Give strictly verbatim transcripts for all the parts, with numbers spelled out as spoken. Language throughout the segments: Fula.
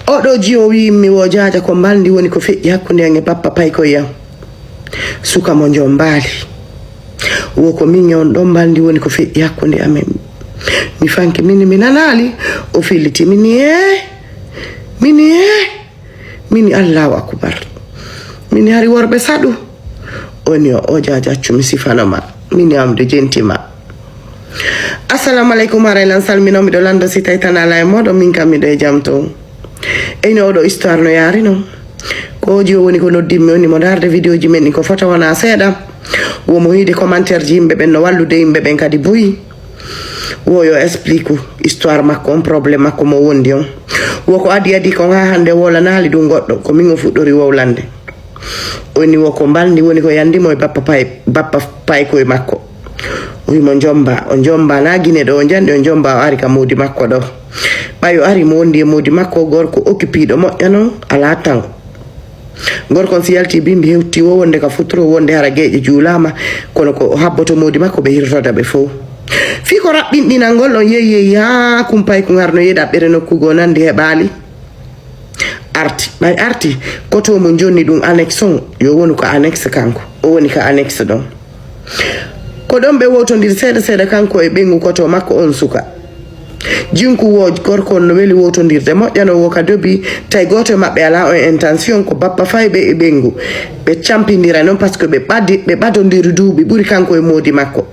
Oɗo jiyo wiimmi wo jaaja ko mbalndi woni ko feƴƴi hakkunde am e bappa paykoy am. Suka mo njombaali. Wo ko min e on ɗon mbalndi woni ko feƴƴi hakkunde amen. Mi fanki mini mi nanaali. O filliti mini ee. Mini ee. Mini Allahu akubar. Mini hari worɓe saɗu. Oni o o jaaja accu mi sifano ma. Mini am de jenti ma. Assalamu alaikum, haray lan salmino, miɗo lando si tawi tan ala e moɗo, min kam miɗo e jam to. Eyno oɗo histoire no yaari non. Ko oji o woni ko noddimmi oni mo darde vidéo ji men ɗi ko fota wona seeɗa. Womo hiide commentaire ji yimɓe ɓen no wallude yimɓe ɓen kadi buy. Wo yo explique histoire makko on, problème makko mo wondi on. Wo ko adi adi kon ha hande wolanaali ɗum goɗɗo, ko min o fuɗɗori wowlande. Oni wo ko mbalndi woni ko yandi mo e bappa pay, bappa paykoy makko. O wimo njomba, o njomba na Gine ɗo o njandi, o njomba o ari ka moodi makko ɗo. Ɓay o ari mo wondi e moodi makko, gorko okipiiɗo moƴƴa non, ala tan. Gorko on si yalti bimbi hewti wo wonde ka futuro wonde hara geeƴe juulaama, kono ko o habboto moodi makko ɓe hirtoda ɓe fow. Fii ko raɓɓinɗinal ngol on yeyi yeyi haa kumpay kun harno yeɗa ɓere nokku goo nandi heɓaali. Arti, ɓay arti, koto mo jonni ɗum annexe on, yo wonu ko annexe kanko, o woni ka annexe ɗon. Ko ɗon ɓe wowtondiri seeɗa seeɗa kanko e ɓeyngu koto makko on suka. Jinku wo gorko on no weli wowtondirde moƴƴa no wo ka dobi, tawi gooto e maɓɓe alaa on intention ko bappa fayɓe e ɓeyngu. Ɓe campindira non parce que ɓe ɓadi, ɓe ɓadondiri duuɓi ɓuri kanko e moodi makko.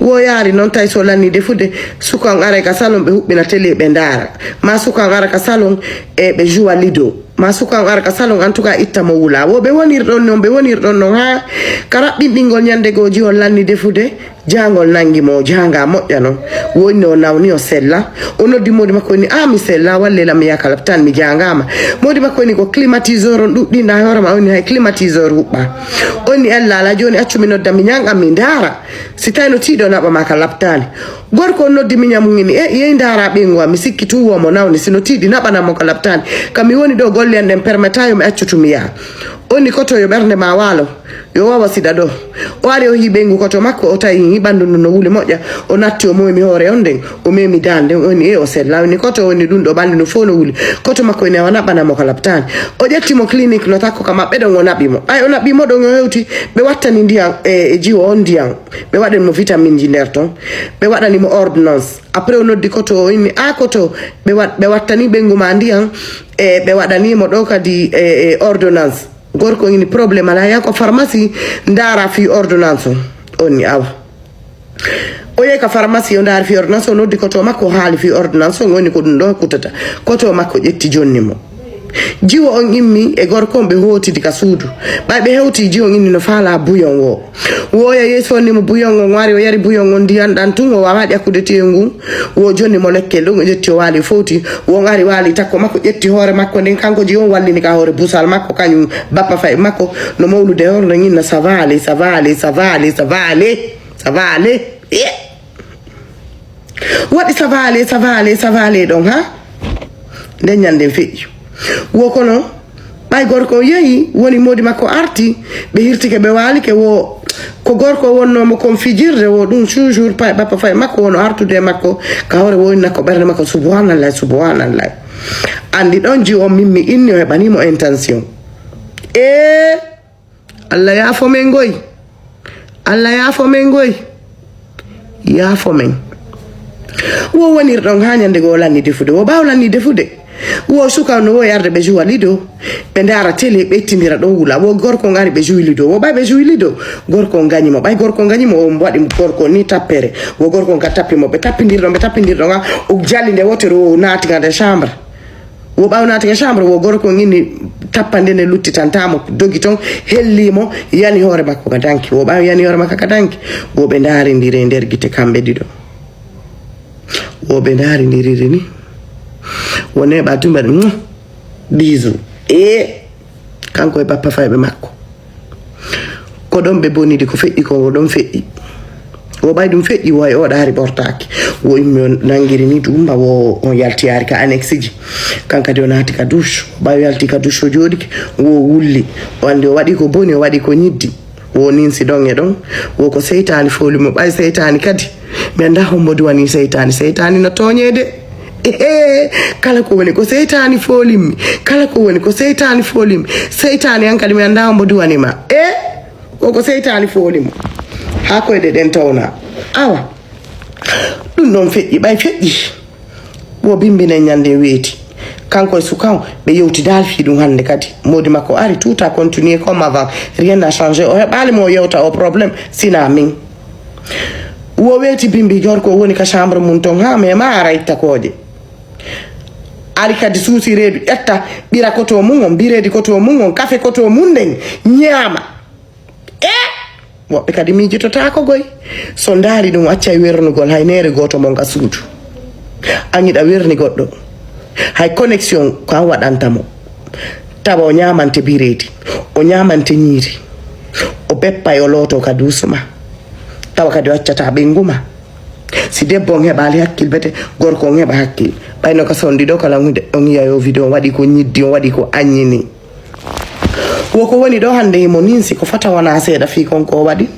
Wo yaari noon tawi so lanni defude, suka on ara ka salon ɓe huɓɓina télé ɓe ndaara. Ma suka on ara ka salon e ɓe joua lido. Ma suka on ara ka salon en tout cas itta mo wula. Wo ɓe wonir ɗon noon, ɓe wonir ɗon noon haa ka raɓɓinɗingol ñande goo jiwon lanni defude, jaangol nangi mo, o jaanga moƴƴa noon. Woni o nawni o sella. O noddi moodi makko ni, "A mi sella, walle lam mi yaka laptan mi jaangama." Moodi makko ni ko climatiseur on ɗuɗɗinɗa hoore ma, on ni hay climatiseur huɓɓa. On ni ella ala jooni accu mi nodda mi ñanga mi ndaara. Si tawi no tiiɗo naɓa ma ka laptaani. Gorko on noddi miña mum ini, "E, yehi ndaara ɓeyngu am, mi sikki tun wo mo nawni, si no tiiɗi naɓana mo ka laptaani. Ka mi woni ɗo golle an ɗen permeta yo mi accu tun mi yaha." On ni koto yo ɓernde ma waalo, yo wawa siɗa ɗo. O ari o hii ɓeyngu koto makko, o tawi hii ɓandu ndu no wuli moƴƴa, o natti o moymi hoore on nden, o memi daande on, on ni e o sella, on ni koto on ni ɗum ɗo ɓandu ndu fof no wuli. Koto makko ene awa naɓana mo ka laptaani. O ƴetti mo clinique no takko ka maɓɓe ɗon o naɓi mo. Ay o naɓi mo ɗon o hewti, ɓe wattani ndiyan e, e jiwo on ndiyan. Ɓe waɗan mo vitamine ji nder ton. Ɓe waɗani mo ordonnance. Après o noddi koto o inni, "A koto, ɓe wa-, ɓe wattani ɓeyngu ma ndiyan, e ɓe waɗani mo ɗo kadi, e, e ordonnance." Gorko ini, "Problème ala, yaha ko pharmacie, ndaara fii ordonnance on." On ni, "Awa." O yehi ka pharmacie, o ndaari fii ordonnance, o noddi koto makko, o haali fii ordonnance on, woni ko ɗum ɗo kuttata. Koto makko ƴetti jonni mo. Jiwo on immi e gorko on, ɓe hootidi ka suudu. Ɓay ɓe hewti, jiwo on inni no faala buyon wo. Woya yeeso ni mo buyon on wari, o yari buyon on ndiyan ɗan tun, o wawa ƴakkude tewu ngun. Wo jonni mo lekkel ɗum, o ƴetti o waali fowti. Wo on ari waali takko makko, ƴetti hoore makko nden, kanko jiwo on wallini ka hoore busal makko, kañum bappa fay makko. No mawlude hoore nden inna, "Ça va aller, ça va aller, ça va aller, ça va aller, ça va aller." Eh! Waɗi ça va aller, ça va aller, ça va aller ɗon, ha? Nden ñande feƴƴi. Wo kono, ɓay gorko on yehi, woni moodi makko arti, ɓe hirtike, ɓe waalike, wo ko gorko wonnoo mo kon fijirde, wo ɗum toujours pay, bappa fay makko, wono artude e makko, ka hoore woni nakko ɓernde makko, subhanallah, subhanallah. Andi ɗon ji on min mi inni o heɓani mo intention. E Allah yaafo men ngoy. Allah yaafo men ngoy. Yaafo men. Wo wonir ɗon haa ñande goo lanni defude. Wo ɓaawo lanni defude. Wo suka no wo yarde ɓe juwa lido. Ɓe ndaara télé, ɓe ittindira ɗon wula. Wo gorko ngari ɓe juwi lido. Wo ɓay ɓe juwi lido. Gorko ngañi mo. Ɓay gorko ngañi mo, o waɗi gorko ni tappere. Wo gorko ka tappi mo. Ɓe tappindir ɗon, ɓe tappindir ɗon, ha o jali nde wotere, o naati ka nder chambre. Wo ɓaawo naati ka chambre, wo gorko ngini tappande nde luttitanta mo, dogi ton, helli mo, yani hoore makko ka danki. Wo ɓaawo yani hoore makko ka danki, wo ɓe ndaarindiri e nder gite kamɓe ɗiɗo. Wo ɓe ndaarindiri ni. Wo neeɓa tumba ɗum, bisou. E kanko e bappa fayɓe makko. Ko ɗon ɓe bonidi ko feƴƴi ko, wo ɗon feƴƴi. Wo ɓay ɗum feƴƴi, wo e o ɗaari ɓortaaki. Wo immi o nangiri ni ɗum, ba wo on yalti yaari ka annexe ji. Kan kadi o naati ka douche. Ɓay o yalti ka douche o jooɗike, wo wulli. O andi o waɗi ko boni, o waɗi ko ñiddi. Wo ninsi ɗon e ɗon. Wo ko seytaani fowli mo, ɓay seytaani kadi. Mi anndaa hombo duwani seytaani. Seytaani no tooñeede. Kala ko woni ko seytaani foolimmi. Kala ko woni ko seytaani foolimmi. Seytaani an kadi mi anndaa mbo duwani ma. E o ko seytaani foolimo. Haa koyɗe ɗen towna. Awa. Ɗum ɗon feƴƴi, ɓay feƴƴi. Wo bimbinen ñande weeti. Kanko e suka on, ɓe yewti daal fii ɗum hannde kadi. Moodi makko ari, tout a continué comme avant. Rien n'a changé. O heɓaali mo o yewta o problème, sina min. Wo weeti bimbi gorko o woni ka chambre mum ton, haa mema ara itta kooƴe. Ari kadi suusi reedu, ƴetta ɓira koto mum on, bireedi koto mum on, kafe koto mum nden, ñaama. E woɓɓe kadi miijototaako goy. So ndaari ɗum, accay wernugol hay neere gooto mon ka suudu. An hiɗa werni goɗɗo. Hay connexion ko an waɗanta mo. Tawa o ñaamante bireedi, o ñaamante ñiiri, o beppay o looto ka duusuma. Tawa kadi o accata ɓengu ma. Si debbo on heɓaali hakkil bete, gorko on heɓa hakkil. Ɓayno ka sonndi ɗo kala hunde on yiya yo video on waɗi ko ñiddi, on waɗi ko aññini. Wo ko woni ɗo hannde himo ninsi ko fota wona seeɗa fii kon ko o waɗi.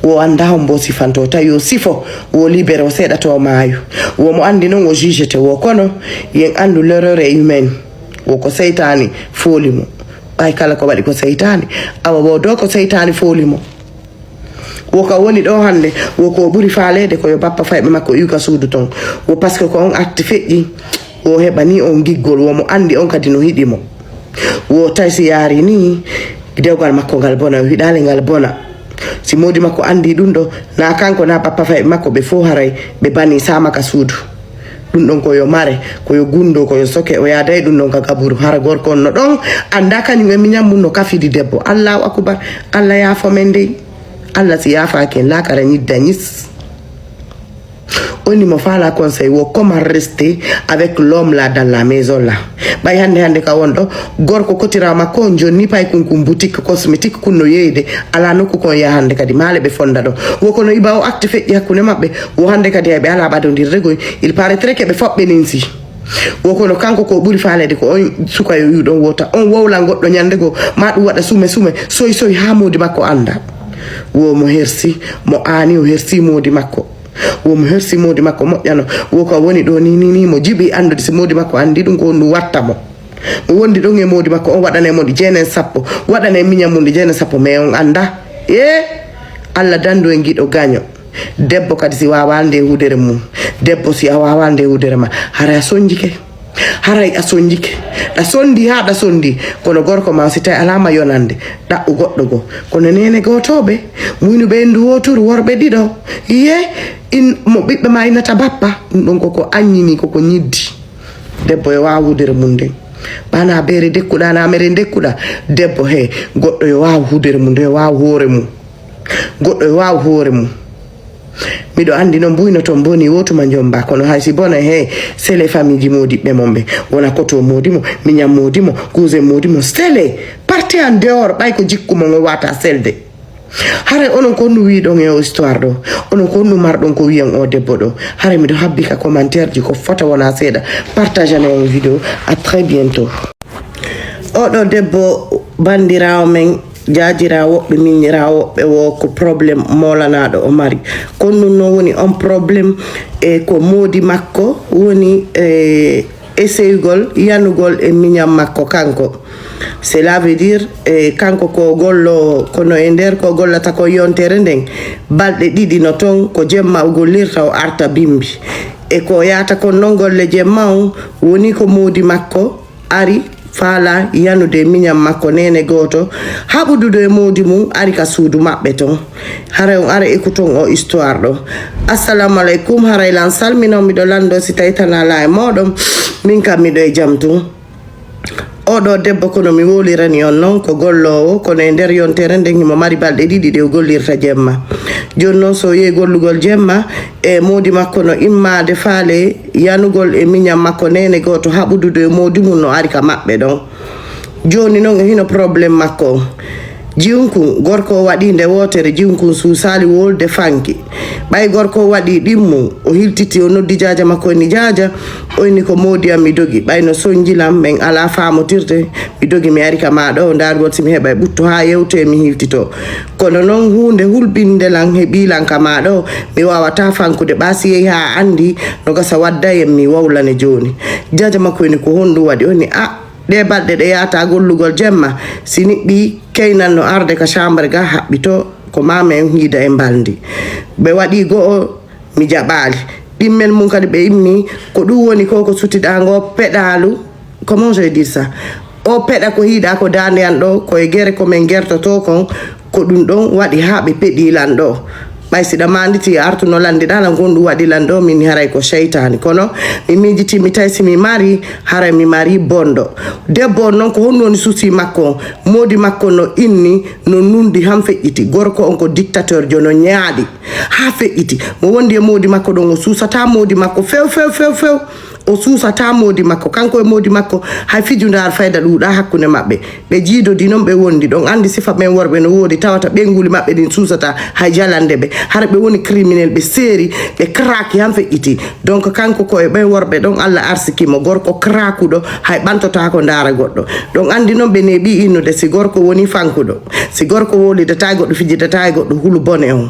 Wo annda hombo sifanto tawi o sifo, wo libéré o seeɗa to maayo. Wo mo anndi non o jugete wo kono yen anndu l'erreur est humaine. Wo ko seytaani fooli mo. Ɓay kala ko waɗi ko seytaani. Awa wo do ko seytaani fooli mo. Wo ka woni ɗo hannde, wo ko o ɓuri faaleede ko yo bappa fayɓe makko iwka suudu ton. Wo parce que ko on acte feƴƴi, wo heɓani on giggol, wo mo anndi on kadi no hiɗi mo. Wo tawi si yaari ni, dewgal makko ngal bona, o hiɗaali ngal bona. Si moodi makko anndi ɗum ɗo, na kanko na bappa fayɓe makko ɓe fof haray ɓe bani sama ka suudu. Ɗum ɗon ko yo mare, ko yo gundo, ko yo soke, o yaada e ɗum ɗon ka gaburu. Hara gorko on no ɗon, annda kañum e miñan mum no kafidi debbo. Allahu akubar, Allah yaafo men dey. Allah si yaafaaki en, laakara ñidda ñis. Oni mo faala conseil wo comment rester avec l'homme là dans la maison là. Ɓay hannde hannde ka won ɗo, gorko kotira makko on jonni pay kun kun boutique cosmétique kun no yeeyde, ala nokku kon yaha hannde kadi maale ɓe fonda ɗo. Wo kono iba o acte feƴƴi hakkunde maɓɓe, wo hannde kadi hay ɓe ala ɓadondirde goy. Il paraîtrait que ɓe fof ɓe ninsi. Wo kono kanko ko ɓuri faaleede ko on suka yo iw ɗon wota, on wowla goɗɗo ñande goo, ma ɗum waɗa sume sume, soy soy haa moodi makko annda. Wo mo hersi, mo aani o hersi moodi makko. Wo mo hersi moodi makko moƴƴano. Wo ka woni ɗo ni, ni, ni mo jiɓi anndude si moodi makko anndi ɗum ko ɗum watta mo. Mo wondi ɗon e moodi makko, on waɗanay mo ɗi jeenay sappo, waɗanay miñan mum ɗi jeenay sappo, mais on annda. E Allah dandu en giɗo gaño. Debbo kadi si waawaa nde hudere mum, debbo si a waawaa nde hudere ma, haray a sonjike. Haray a sonjike. Ɗa sondi haa ɗa sondi, kono gorko ma si tawi alaa ma yonande, ɗaɓɓu goɗɗo goo. Kono neene gootooɓe, muynuɓe enndu wooturu, worɓe ɗiɗo. Iye, in, mo ɓiɓɓe ma innata bappa, ɗum ɗon koko anñini, koko ñiddi. Debbo yo waaw hudere mum nden. Ɓa na beere ndekkuɗa, na mere ndekkuɗa. Debbo he, goɗɗo yo waaw hudere mum nden, yo waaw hoore mum. Goɗɗo e waaw hoore mum. Miɗo anndi noon buyno toon boni wotuma njomba, kono hay si bona he sele famille ji moodiɓɓe mon ɓe wona koto moodi mo, miñam moodi mo, cousin moodi mo, sele. Parti en dehors, ɓay ko jikku mon o wata selde. Haray onon ko honɗum wiiɗon e o histoire ɗo? Onon ko honɗum marɗon ko wiyan o debbo ɗo? Haray miɗo habbi ka commentaire ji ko fota wona seeɗa. Partage ne on vidéo. À très bientôt. Oɗo debbo, banndiraawo men, jaajiraawo woɓɓe, miñiraawo woɓɓe, wo ko problème moolanaaɗo o mari. Kono ɗum noon woni on problème, e ko moodi makko woni, e, essayugol yanugol e miñam makko kanko. Cela veut dire, e, kanko ko gollo, kono e nder ko gollata ko yontere nden, balɗe ɗiɗi no toon, ko jemma o gollirta, o arta bimbi. E ko yaata kon noon golle jemma on, woni ko moodi makko ari faala yanude miñam makko neene gooto, haɓududo e moodi mum, ari ka suudu maɓɓe ton. Haray on ara écouton o histoire ɗo. Assalamu aleykum, haray lan salmino, miɗo lanndo si tawi tan alaa e mooɗon, min kam miɗo e jam tun. Oɗo debbo, kono mi wowlirani on noon, ko golloowo, kono e nder yontere nden himo mari balɗe ɗiɗi ɗe o gollirta jemma. Jooni noon so yehi gollugol jemma, e moodi makko no immaade faale yanugol e miñam makko neene gooto haɓududo e moodi mum no ari ka maɓɓe ɗon. Jooni noon e hino problème makko on. Jiwnkun, gorko o waɗi nde wootere, jiwnkun suusaali wolde fanki. Ɓay gorko o waɗi ɗimmu, o hiltiti, o noddi jaaja makko, o inni, "Jaaja," o inni, "ko moodi am, mi dogi. Ɓay no sonji lan, men alaa faamotirde, mi dogi, mi ari ka maa ɗoo, ndaargol si mi heɓay ɓuttu haa yewtee, mi hiltitoo. Kono non huunde hulɓinde lan heɓii lan ka maa ɗoo, mi waawataa fankude, ɓaa si yehi haa anndi, no gasa wadda en, mi wowlane jooni." Jaaja makko inni, "Ko honɗun waɗi?" O inni, "A, ɗee balɗe ɗe yaata gollugol jemma, si niɓɓii, keynan no arde ka chambre ga haɓɓitoo, ko maa men hiida e mbalndi." Ɓe waɗi go'o, mi jaɓaali. Ɗimmel mun kadi ɓe immi, "Ko ɗun woni ko, ko sutiɗaa ngoo peɗaalu, comment je dis ça? O peɗa ko hiiɗaa ko daande an ɗoo, ko e gere ko men gertotoo kon, ko ɗun ɗon waɗi haa ɓe peɗii lan ɗoo. Ɓay si ɗa maanditi artu no landiɗaa lan, ko honɗun waɗi lan ɗoo, min haray ko seytaani. Kono mi miijitii, mi tawi si mi mari, haray mi mari bonɗo." Debbo on non, ko honɗun woni souci makko on? Moodi makko no inni, no nunɗi han feƴƴiti. Gorko on ko dictateur jo, no ñaaɗi haa feƴƴiti. Mo wondi e moodi makko ɗon, o suusataa moodi makko few, few, few, few. O suusataa moodi makko. Kanko e moodi makko, hay fijundaar fayda ɗuuɗaa hakkunde maɓɓe. Ɓe jiidodi non, ɓe wondi. Ɗon anndi sifa ɓen worɓe no woodi, tawata ɓeynguuli maɓɓe ɗin suusataa hay jalande ɓe. Hara ɓe woni criminel, ɓe seeri, ɓe craque han feƴƴiti. Donc, kanko ko e ɓen worɓe ɗon Alla arsiki mo, gorko craquɗo, hay ɓantotaako ndaara goɗɗo. Ɗon anndi non ɓe neeɓi innude si gorko woni fankuɗo. Si gorko wowlidataa e goɗɗo, fijidataa e goɗɗo, hulu bone on.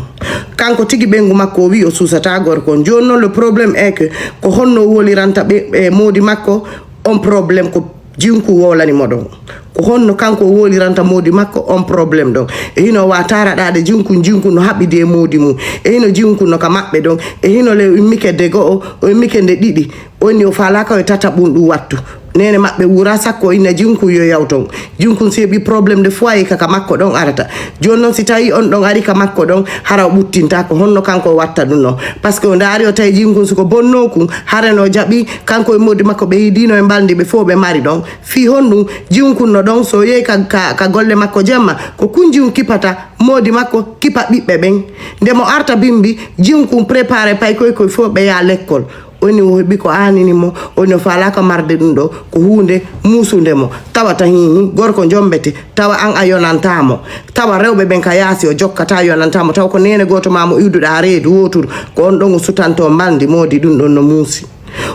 Kanko tigi ɓeyngu makko o wi'i o suusataa gorko on. Jooni non, le problème est que ko honno o wowliranta ɓe, ɓe moodi makko, on problème ko jiwnkun wowlani mo ɗon. Ko honno kanko o wowliranta moodi makko, on problème ɗon? E hino o waawa taaraɗaade jiwnkun, jiwnkun no haɓɓidi e moodi mun. E hino jiwnkun no ka maɓɓe ɗon. E hino le o immike de go'o, o immike nde ɗiɗi. O inni o faalaaka yo tataɓun ɗun wattu. Neene maɓɓe wuuraa, sakko o inna jiwnkun yo yaw ton. Jiwnkun si heɓi problème de foyer ka, ka makko ɗon arata. Jooni non si tawi on ɗon ari ka makko ɗon, hara o ɓuttintaa, ko honno kanko o watta ɗun non? Parce que o ndaari, o tawi jiwnkun si ko bonnoo kun, hara no jaɓi, kanko e moodi makko ɓe yiidiino e mbalndi, ɓe fow ɓe mari ɗon. Fii honɗun? Jiwnkun no ɗon, so yehi ka, ka, ka golle makko jemma, ko kun jiwnkun kippata moodi makko, kippa ɓiɓɓe ɓen. Nde mo arta bimbi, jiwnkun préparé paykoy koy fow ɓe yaha lekkol. O inni o heɓi ko aanini mo, o inni o faalaaka marde ɗun ɗoo, ko huunde muusunde mo. Tawa tahin gorko njombete, tawa an a yonantaa mo. Tawa rewɓe ɓen ka yaasi o jokkataa, yonantaa mo. Tawa ko neene gooto maa mo iwduɗaa reedu wooturu, ko on ɗon o sutantoo mbalndi. Moodi ɗun ɗon no muusi.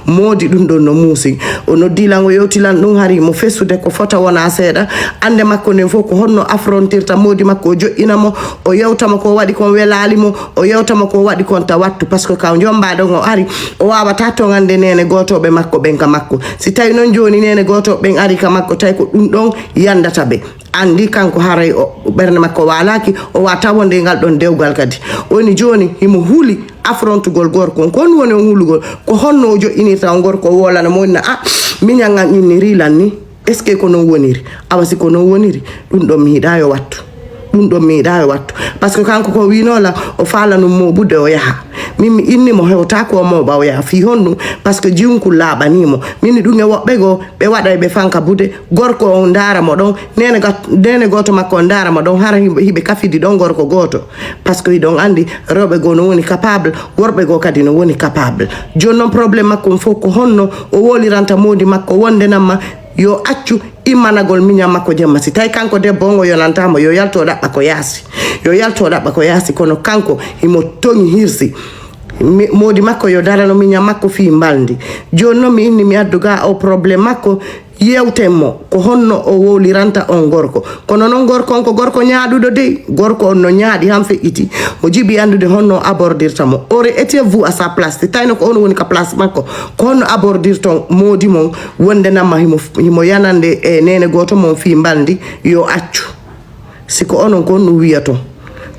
Moodi ɗun ɗon no muusi. O noddi lan, o yewti lan ɗun, hari mo fesude ko fota wonaa seeɗa. Annde makko nden fow ko honno affrontirta moodi makko, o joƴƴina mo, o yewta mo ko waɗi kon welaali mo, o yewta mo ko waɗi kon ta wattu, parce que ka o njombaa ɗon o ari, o waawataa toŋande neene gootooɓe makko ɓen ka makko. Si tawi non jooni neene gootooɓe ɓen ari ka makko, tawi ko ɗun ɗon yandata ɓe. Anndi kanko haray o, ɓernde makko waalaaki, o waawataa wonde e ngal ɗon dewgal kadi. O inni jooni himo huli affrontugol gorko on. Ko honɗun woni on hulugol? Ko honno o joƴƴinirta on gorko, o wolana mo, o inna, "A, miñan an innirii lan ni." Est-ce que ko non woniri? Awa si ko non woniri, ɗun ɗon mi yiɗaa yo wattu. Ɗun ɗon mi yiɗaa yo wattu. Parce que kanko ko wiinoo lan, o faalanun mooɓude o yaha. Min mi inni mo hewtaa ko o mooɓa o yaha. Fii honɗun? Parce que jiwnkun laaɓanii mo. Min ɗun e woɓɓe goo, ɓe waɗay ɓe fanka bude. Gorko on ndaara mo ɗon, neene gat-, neene gooto makko on ndaara mo ɗon, hara hiɓe, hiɓe kafidi ɗon gorko gooto. Parce que hiɗon anndi, rewɓe goo no woni capable, worɓe goo kadi no woni capable. Jooni non problème makko on fow ko honno o wowliranta moodi makko wonde namma yo accu immanagol miñan makko jemma. Si tawi kanko debbo on o yonantaa mo, yo yaltu o ɗaɓɓa ko yaasi. Yo yaltu o ɗaɓɓa ko yaasi, kono kanko himo toŋi hirsi. Mi-, moodi makko yo darano miñan makko fii mbalndi. Jooni non mi inni mi addu gaa o problème makko, yewten mo ko honno o wowliranta on gorko. Kono non gorko on ko gorko ñaaɗuɗo dey. Gorko on no ñaaɗi han feƴƴiti. Mo jiɓi anndude honno o abordirta mo. Aurais été vous à sa place. Si tawino ko on woni ka place makko, ko honno abordirton moodi mon wonde namma himo, himo yanande e neene gooto mon fii mbalndi yo accu? Si ko onon ko honɗun wiyaton?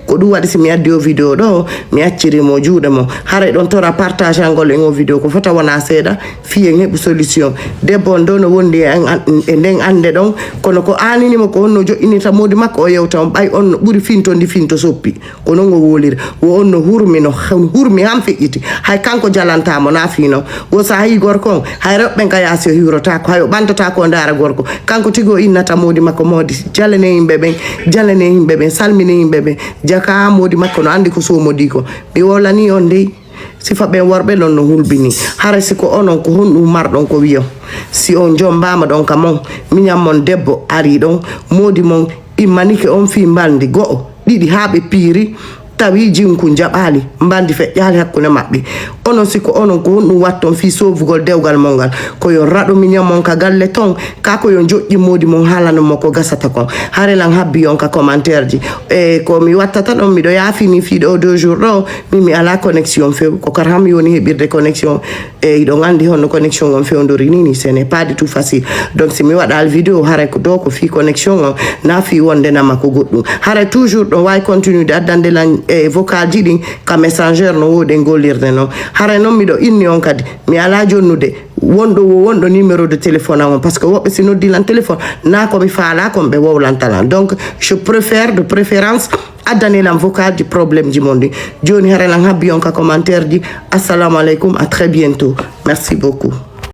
Ko ɗun waɗi si mi addi o vidéo ɗoo, mi acciri mo juuɗe mo. Haray ɗon tora partagangol en o vidéo ko fota wonaa seeɗa, fii en heɓu solution. Debbo on ɗoo no wondi e an, an, e nden annde ɗon, kono ko aanini mo ko honno joƴƴinirta moodi makko o yewta on, ɓay on no ɓuri finto ndi finto soppi. Ko non o wowliri. Wo on no hurmi, no hurmi han feƴƴiti. Hay kanko jalantaa mo, naa fii non. Wo si a yii gorko on, hay rewɓe ɓen ka yaasi o hiwrotaako, hay o ɓantotaako o ndaara gorko. Kanko tigi o innata moodi makko, moodi, jalanee yimɓe ɓen, jalanee yimɓe ɓen, salminee yimɓe ɓen. Jaka moodi makko no anndi ko soomodii kon. Mi wowlanii on dey. Sifa ɓen worɓe non no hulɓinii. Hara si ko onon, ko honɗun marɗon ko wi'on? Si on jombaama ɗon ka mon, miñan mon debbo arii ɗon, moodi mon Immanike on fii mbalndi go'o, ɗiɗi haa ɓe piiri, tawi jinkun jaɓaali, mbalndi feƴƴaali hakkunde maɓɓe. Onon, si ko onon, ko honɗum watton fii soofugol dewgal mon ngal? Ko yo raɗo miñan mon ka galle ton, kaa ko yo joƴƴin moodi mon haalano mo ko gasata kon? Hare lan habbi on ka commentaire ji. E ko mi wattata ɗon, miɗo yaafini fii ɗoo deux jours ɗoo, min mi alaa connexion few. Ko kar han mi woni heɓirde connexion. E hiɗon anndi honno connexion on fewndori nii, nii ce n'est pas du tout facile. Donc si mi waɗaali vidéo, haray ko ɗoo ko fii connexion on, naa fii wonde nama ko goɗɗum. Haray toujours ɗon waawi continude addande lan e vocal ji ɗin ka Messenger no wooɗen gollirde non. Haray non miɗo inni on kadi, mi alaa jonnude wonɗo wo wonɗo numéro de téléphone an on, parce que woɓɓe si noddi lan téléphone, naa ko mi faalaa kon ɓe wowlanta lan. Donc je préfère, de préférence, addane lan vocal ji problème ji mon ɗin. Jooni hare lan habbi on ka commentaire ji. Assalamu aleykum, à très bientôt. Merci beaucoup.